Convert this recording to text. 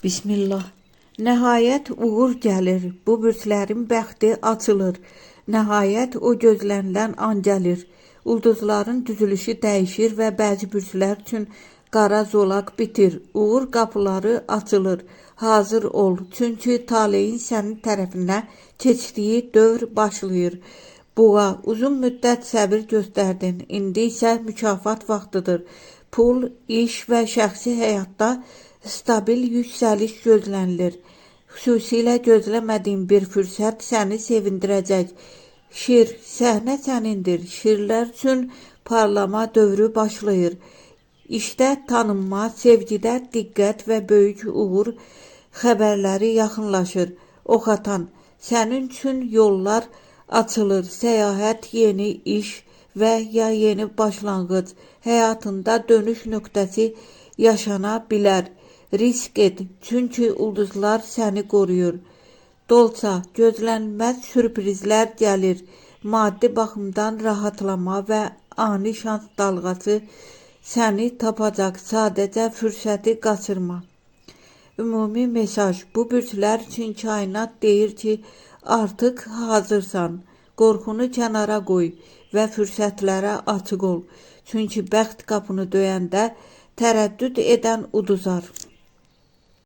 Bismillah. Nəhayət uğur gəlir. Bu bürclərin bəxti açılır. Nəhayət o gözlənilən an gəlir. Ulduzların düzülüşü dəyişir və bəzi bürclər üçün qara zolaq bitir. Uğur qapıları açılır. Hazır ol, çünki taleyin sənin tərəfinə keçdiyi dövr başlayır. Buğa, uzun müddət səbir göstərdin. İndi isə mükafat vaxtıdır. Pul, iş və şəxsi həyatda stabil yüksəliş gözlənilir. Xüsusilə gözləmədiyin bir fürsət səni sevindirəcək. Şir, səhnə sənindir. Şirlər üçün parlama dövrü başlayır. İşdə tanınma, sevgidə diqqət və böyük uğur xəbərləri yaxınlaşır. Oxatan, sənin üçün yollar açılır. Səyahət, yeni iş və ya yeni başlanğıc həyatında dönüş nöqtəsi yaşana bilər. Risk et, çünki ulduzlar səni qoruyur. Dolça, gözlənilməz sürprizlər gəlir. Maddi baxımdan rahatlama və ani şans dalğası səni tapacaq. Sadəcə fürsəti qaçırma. Ümumi mesaj: bu bürclər üçün kainat deyir ki, artıq hazırsan. Qorxunu kənara qoy və fürsətlərə açıq ol. Çünki bəxt qapını döyəndə tərəddüd edən uduzar.